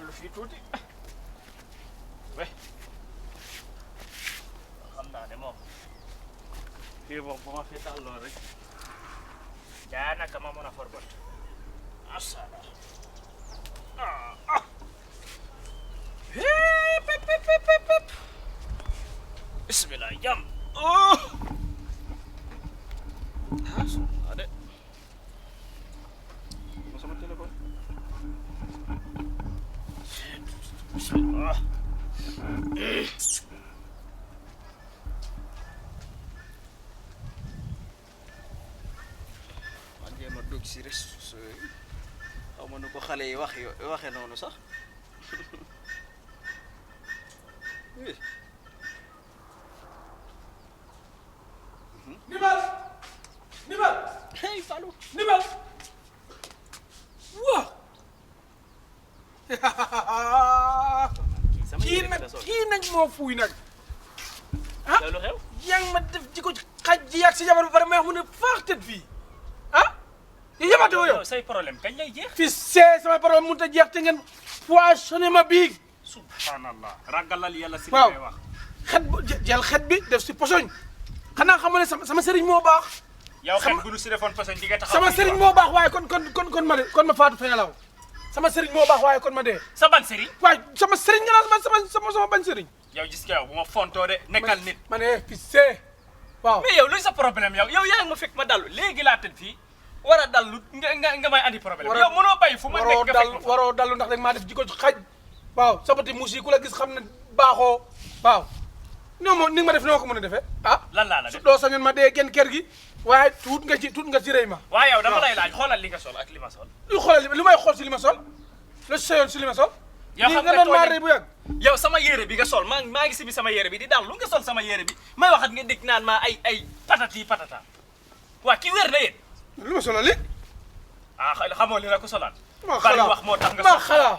dallu fii tuuti we xam naa ne moom fii moom bu ma fi dalloo rek daanaka ma mën a forbot asala bismillah jam sunna de ma sama téléphone bismillah man jéem a dugg si réseaux yi xaw ma nu ko xale yi waxe noonu sax Nibal Nibal hey Fallou Nibal waaw kii nag moo fuuy nag ah loolu xew yaa ngi ma def ji ko xaj ji yàgg si jabar ba pare may wax mu ne faax tëdd fii ah yow yëbaate woo yow say problème kañ lay jeex fii see sama problème mënut a jeex te ngeen poissonné ma bii subhanallah ragalal yàlla si waaw ngay wax xet bu jël xet bi def si posoñ xanaa xamu ne sama sëriñ moo baax yow xet bu nu si defoon façon di nga taxaw sama sëriñ moo baax waaye kon ma de kon ma faatu feñalaw sama sëriñ moo baax waaye kon ma dee sa ban sëriñ waaye sama sëriñ nga naan sama bañ sëriñ yow gis nga yow bu ma fontoo de nekkal nit ma ne fi see waaw mais yow luy sa problème yow yaa ngi ma fekk ma dallu léegi laa tëdd fii war a dallu nga may andi problème yow mënoo bàyyi fu ma nekk nga fekk waroo dallu ndax dag maa def jikko xaj waaw sabati muus yi ku la gis xam ne baaxoo waaw ni ma def noo ko mën a defee ah lan laa la def doo sañoon ma dee genn kër gi waaye tuut nga ci rëy ma waaye yow dama lay laaj xoolal li nga sol ak li ma sol lu xoolal li may xool si li ma sol la seyoon si li ma sol yow xam nga doon maa rëy bu yàgg yow sama yére bi nga sol maa ngi si bi sama yére bi di daal lu nga sol sama yére bi may waxat nga dégg naan maa ay patati patata waa ki wér na yéen lu ma solal li ah xamoo li la ko solal ma bari xalaa wax moo tax nga ma sol xalaa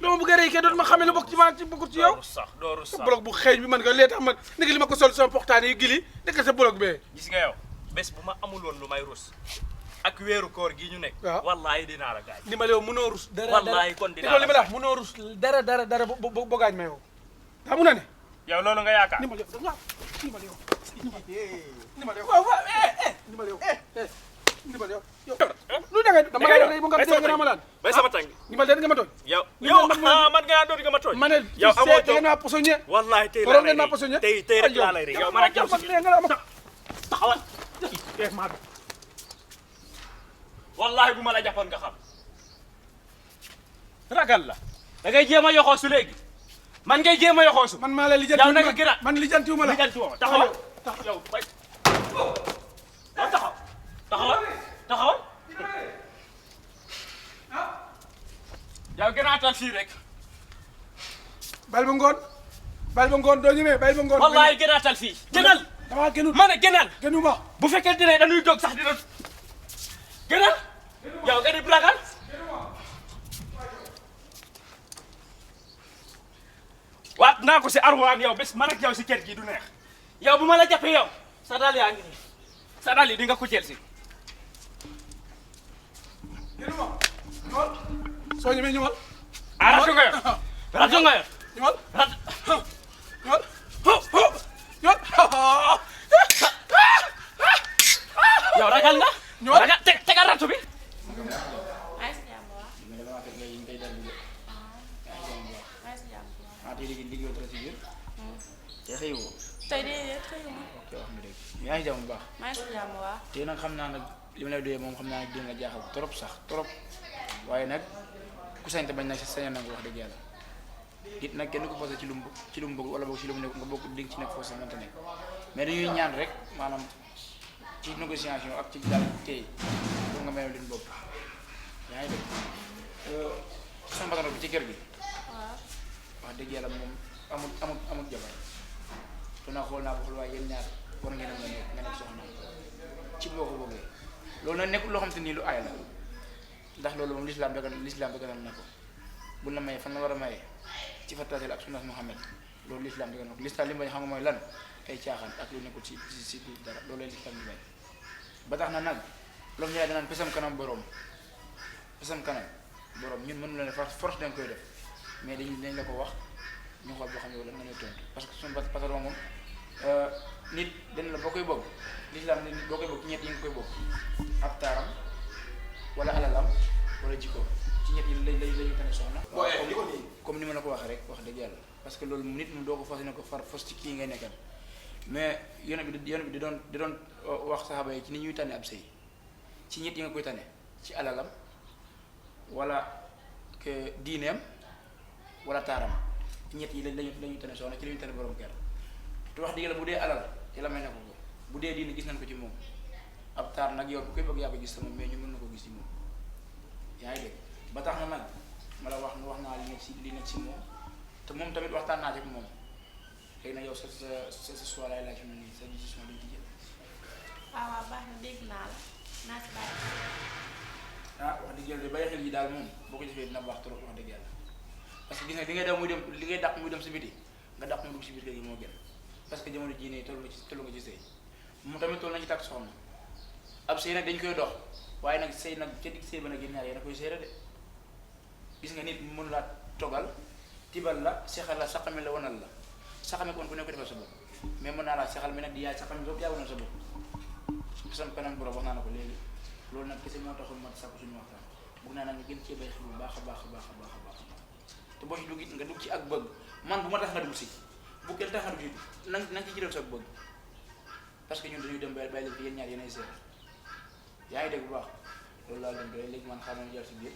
dama bëgg a rëy kay dootuma xamee lu bokk ci ma ci bokkut ci yow dooru sax blog bu xeeñ bi man nga lee tax man niki li ma ko sol sama portaan yi gili nekk sa blog bee gis nga yow bés bu ma amul woon lu may rus ak weeru koor gi ñu nekk waaw wallaahi dinaa la gaañ ni ma yow mënoo rus dara wallaahi kon dinaa li ma la wax mënoo rus dara bo gaañ ma yow daa mun na ne yow loolu nga yaakaar ni ma yow ni ma yow ni ma yow waaw waaw ni ma yow ni ma yow lu da nga dama lay bu nga dégg nga ma lan bay sama tàng ni ma leen nga ma tooñ yow man nga doon nga ma tooñ ma ne yow amoo tey naa posoñe wallaahi tey waroon ngeen maa posoñe tey rek laa lay rek yow man ak yow taxawal wallaahi bu ma la jàppoon nga xam ragal la da ngay jéem a yoxoosu léegi man ngay jéem a yoxoosu man maa la lijjanti yow naka gëna man lijjantiwuma la taxawal yow bay taxawal yow gënaatal fii rek bal ba ngoon doo ñëwee bal ba ngoon wallaahi gënaatal fii gënal dama gënul ma ne gënal gënuma bu fekkee dina dañuy jóg sax dina gënal yow nga di ragal waat naa ko si arwaan yow bés man ak yow si kër gi du neex yow bu ma la jàppee yow sa dal yaa ngi nii sa dal yi di nga ko jël si gënuma ñëwal soo ñëwee ñëwal ah rajo nga yor rajo nga yor ñëwal rajo ñëwal yow ragal nga ñëwal ragal tegal rajo bi tey de xëyuma. ok wax nga dëgg yaa ngi jàmm bu baax. maa ngi si jàmm waa. te nag xam naa nag li ma lay doyee moom xam naa ne dina la jaaxal trop sax trop waaye nag ku sañ te bañ nag sañoon na nga wax dëgg yàlla it nag kenn ku posé ci lu mu bëgg wala boog ci lu mu nekk nga bokk dig ci nekk foofu sax mënta nekk mais dañuy ñaan rek maanaam ci négociation ak ci daal tey pour nga mayal leen bopp yaa ngi dégg sama patron bi ci kër gi. waaw. wax dëgg yàlla moom amul jabar te naa xool naa ko xool waaye yéen ñaar war ngeen a mën a nga nekk soxna ci boo ko bëggee loolu nag nekkul loo xam te nii lu aay la ndax loolu moom lislaam dëgganal na ko bu la mayee fan la war a mayee ci fatasel ak sunnas Muhammad loolu lislaam dëgganal ko lislaam li mu bañ xam nga mooy lan ay caaxaan ak lu nekkul ci dara loolu lay lislaam li bañ ba tax na nag loolu ñaay danaan pesam kanam borom ñun mënu la ne force danga koy def mais dañ la ko wax ñu xool boo xam ne yow lan nga ñuy tontu parce que suñu patron moom nit dañ la boo koy bëgg l'islam nit boo koy bëgg ci ñett yi nga koy bëgg ab taaram wala alalam wala jikko ci ñett yi lañu tane soxna comme ni ma la ko waxee rek wax dëgg yàlla parce que loolu nit moom doo ko fas ne ko fas ci kii ngay nekkal mais yoon bi di doon wax saxaaba yi ci ni ñuy tànne ab sëy ci ñett yi nga koy tànne ci alalam wala que diineem wala taaram ci ñett yi lañuy tànne soxna ci la ñuy tànne borom kër te wax dëgg yàlla bu dee alal ci la may ne ko bu dee diine gis nañ ko ci moom ab taar nag yow bu koy bëgg yaa ko gis sa moom mais ñu mën na ko gis ci moom yaa ngi dégg ba tax na nag ma la wax naa li nekk ci moom te moom tamit waxtaan naa ci moom léegi nag yow sa choix laay laaj nii sa décision dañ ci jël. waaw baax na dégg naa la naa ci bàyyi. wax dëgg yàlla de bàyyi xel yi daal moom boo ko defee dina baax trop wax dëgg yàlla parce que gis nga li ngay daw muy dem li ngay dàq muy dem si biti nga dàq mu dugg si biir kër gi moo gën parce que jamono jii nii tollu nga ci sëy moom tamit toll nañu ci tàkk soxna ab sëy nag dañ koy dox waaye nag sëy nag ca digg sëy ba nag yéen ñaar yéen a koy seere de gis nga nit mënu laa togal tibal la sexal la saxame la wanal la saxame kon ku ne ko defal sa bopp mais mën naa laa sexal mi nag di yaay saxame bopp yaa wanal sa bopp sam kanam borom wax naa na ko léegi loolu nag kese moo taxul ma sàkku suñu waxtaan bëgg naa nag nga gën cee bay xel bu baax a baax a baax a baax a baax te boo ci dugg it nga dugg ci ak bëgg man bu ma tax nga dugg si bu kenn tax nga dugg si na nga ci jëral sa bëgg parce que ñun dañuy dem bay leen fi yéen ñaar yéenay seet yaa ngi dégg bu baax loolu laa doon doy léegi man xam nañu jàll si biir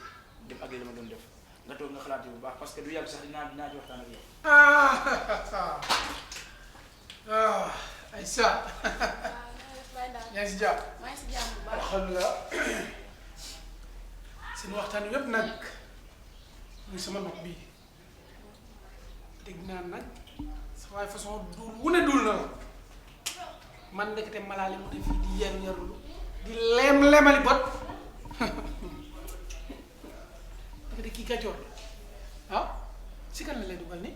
dem ak li ma doon def nga toog nga xalaat bu baax parce que du yàgg sax dinaa ci waxtaan ak yow. Aïssa. yaa ngi si jàmm. maa ngi si jàmm bu baax. alhamdulilah. seen waxtaan wépp nag muy sama nopp bii dégg naa nag sa waay façon dul wu ne dul na la man ndekete malaale mu def fii di yarulu di leem-leemali bot ndekete kii kacoor ah si kan la lay dugal ni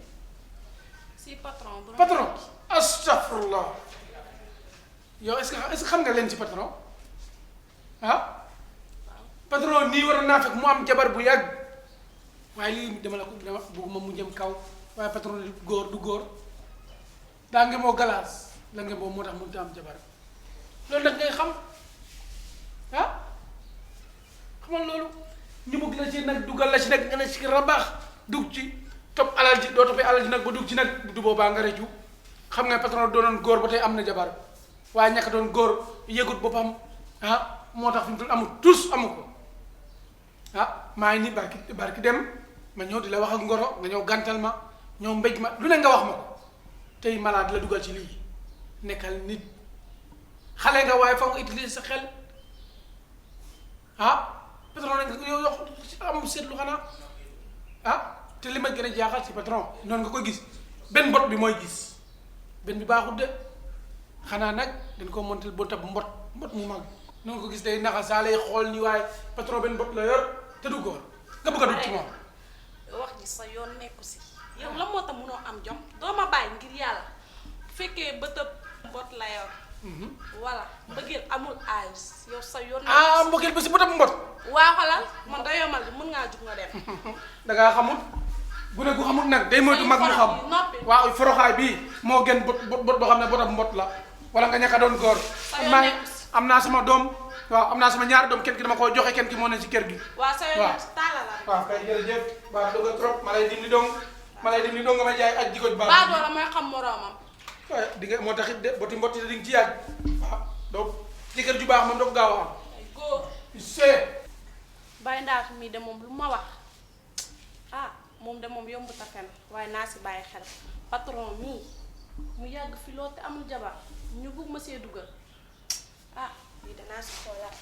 si patron bu patron astafurlah yow est-ce que xam nga leen ci patron ah patron nii war naa fekk mu am jabar bu yàgg waaye lii dama la ko dama bëgguma mu jëm kaw waaye patron du góor daa nge moo galaas la nge moo tax mënut a am jabar loolu nag ngay xam ah xamal loolu ñu bëgg la ci nag dugal la ci nag nga ne ci rabaax dugg ci topp alal ji doo toppee alal ji nag ba dugg ci nag du boobaa nga rëccu xam nga patron doonoon góor ba tey am na jabar waaye ñàkk doon góor yëgut boppam ah moo tax fi mu toll amul tous amu ko ah maa ngi nii barki dem ma ñëw di la wax ak ngoro nga ñëw gàntal ma ñëw mbéj ma lu ne nga wax ma ko tey malade la dugal ci lii nekkal nit xale nga waaye fa nga utiliser sa xel ah patron nag yow am seetlu xanaa ah te li ma gën a jaaxal ci patron noonu nga koy gis benn mbot bi mooy gis benn bi baaxut de xanaa nag dañ ko montel boo tab mbot mu mag noonu ko gis day naxa saa lay xool ni waaye patron benn mbot la yor te du góor nga bëgg a dugg ci moom. wax ji sa yoon nekku si yow la moo tax munoo am jom doo ma bàyyi ngir yàlla bu fekkee bëtëb mbot la yor. voilà mbëggeel amul âge yow sa yoon. ah mbëggeel ba si bëtëb mbot. waa xolal man da yomal bi mën ngaa jug nga dem. da ngaa xamul gune gu xamul nag day moytu mag mu xam. waaw foroxaay bii moo gën bot boo xam ne bëtëb mbot la wala nga ñàkk a doon góor. am naa sama doom. waaw am naa sama ñaari doom kenn ki dama koo joxe kenn ki moo ne ci kër gi. waaw sa yoon taalal la. waaw kay jërëjëf baax dëgg trop ma lay dimbali dong nga may jaay ak jikko baax. baa doola mooy xam moroomam. waaye di nga moo taxit de boti mbotti di nga ci yàgg waaw donc jëkkër ju baax moom doo ko gaaw a am. góor. Baye Ndaak mii de moom lu ma wax ah moom de moom yomb ta fen waaye naa si bàyyi xel patron mii mu yàgg fi lool te amul jabar ñu bugg ma see dugal ah lii danaa si xoolaat.